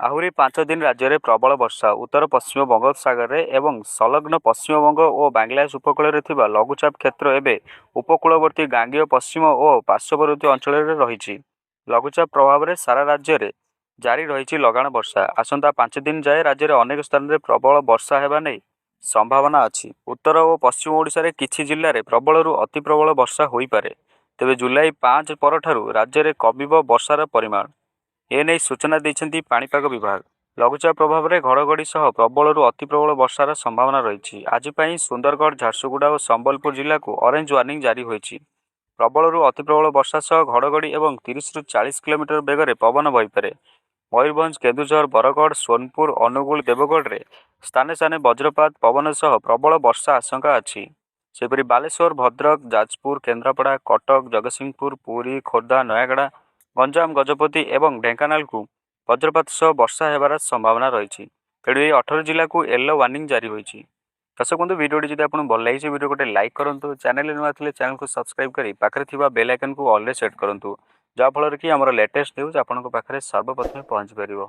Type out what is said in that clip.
ଆହୁରି 5 ଦିନ ରାଜ୍ୟରେ ପ୍ରବଳ ବର୍ଷା। ଉତ୍ତର ପଶ୍ଚିମ ବଙ୍ଗୋପସାଗରରେ ଏବଂ ସଂଲଗ୍ନ ପଶ୍ଚିମବଙ୍ଗ ଓ ବାଂଲାଦେଶ ଉପକୂଳରେ ଥିବା ଲଘୁଚାପ କ୍ଷେତ୍ର ଏବେ ଉପକୂଳବର୍ତ୍ତୀ ଗାଙ୍ଗେୟ ପଶ୍ଚିମ ଓ ପାର୍ଶ୍ୱବର୍ତ୍ତୀ ଅଞ୍ଚଳରେ ରହିଛି। ଲଘୁଚାପ ପ୍ରଭାବରେ ସାରା ରାଜ୍ୟରେ ଜାରି ରହିଛି ଲଗାଣ ବର୍ଷା। ଆସନ୍ତା 5 ଦିନ ଯାଏ ରାଜ୍ୟରେ ଅନେକ ସ୍ଥାନରେ ପ୍ରବଳ ବର୍ଷା ହେବା ନେଇ ସମ୍ଭାବନା ଅଛି। ଉତ୍ତର ଓ ପଶ୍ଚିମ ଓଡ଼ିଶାରେ କିଛି ଜିଲ୍ଲାରେ ପ୍ରବଳରୁ ଅତି ପ୍ରବଳ ବର୍ଷା ହୋଇପାରେ। ତେବେ ଜୁଲାଇ 5 ପରଠାରୁ ରାଜ୍ୟରେ କମିବ ବର୍ଷାର ପରିମାଣ। ଏନେଇ ସୂଚନା ଦେଇଛନ୍ତି ପାଣିପାଗ ବିଭାଗ। ଲଘୁଚାପ ପ୍ରଭାବରେ ଘଡ଼ଘଡ଼ି ସହ ପ୍ରବଳରୁ ଅତି ପ୍ରବଳ ବର୍ଷାର ସମ୍ଭାବନା ରହିଛି। ଆଜି ପାଇଁ ସୁନ୍ଦରଗଡ଼, ଝାରସୁଗୁଡ଼ା ଓ ସମ୍ବଲପୁର ଜିଲ୍ଲାକୁ ଅରେଞ୍ଜ ୱାର୍ଣ୍ଣିଂ ଜାରି ହୋଇଛି। ପ୍ରବଳରୁ ଅତି ପ୍ରବଳ ବର୍ଷା ସହ ଘଡ଼ଘଡ଼ି ଏବଂ 30ରୁ 40 କିଲୋମିଟର ବେଗରେ ପବନ ବହିପାରେ। ମୟୂରଭଞ୍ଜ, କେନ୍ଦୁଝର, ବରଗଡ଼, ସୋନପୁର, ଅନୁଗୁଳ, ଦେବଗଡ଼ରେ ସ୍ଥାନେ ସ୍ଥାନେ ବଜ୍ରପାତ, ପବନ ସହ ପ୍ରବଳ ବର୍ଷା ଆଶଙ୍କା ଅଛି। ସେହିପରି ବାଲେଶ୍ୱର, ଭଦ୍ରକ, ଯାଜପୁର, କେନ୍ଦ୍ରାପଡ଼ା, କଟକ, ଜଗତସିଂହପୁର, ପୁରୀ, ଖୋର୍ଦ୍ଧା, ନୟାଗଡ଼, ଗଞ୍ଜାମ, ଗଜପତି ଏବଂ ଢେଙ୍କାନାଳକୁ ବଜ୍ରପାତ ସହ ବର୍ଷା ହେବାର ସମ୍ଭାବନା ରହିଛି। ତେଣୁ ଏହି 18 ଜିଲ୍ଲାକୁ ୟେଲୋ ୱାର୍ଣ୍ଣିଂ ଜାରି ହୋଇଛି। ଦର୍ଶକ ବନ୍ଧୁ, ଭିଡ଼ିଓଟି ଯଦି ଆପଣଙ୍କୁ ଭଲ ଲାଗିଛି, ଭିଡ଼ିଓ ଗୋଟେ ଲାଇକ୍ କରନ୍ତୁ। ଚ୍ୟାନେଲରେ ନୂଆ ଥିଲେ ଚ୍ୟାନେଲକୁ ସବସ୍କ୍ରାଇବ୍ କରି ପାଖରେ ଥିବା ବେଲ୍ ଆଇକନ୍କୁ ଅଲରେ ସେଟ୍ କରନ୍ତୁ, ଯାହାଫଳରେ କି ଆମର ଲେଟେଷ୍ଟ ନ୍ୟୁଜ୍ ଆପଣଙ୍କ ପାଖରେ ସର୍ବପ୍ରଥମେ ପହଞ୍ଚି ପାରିବ।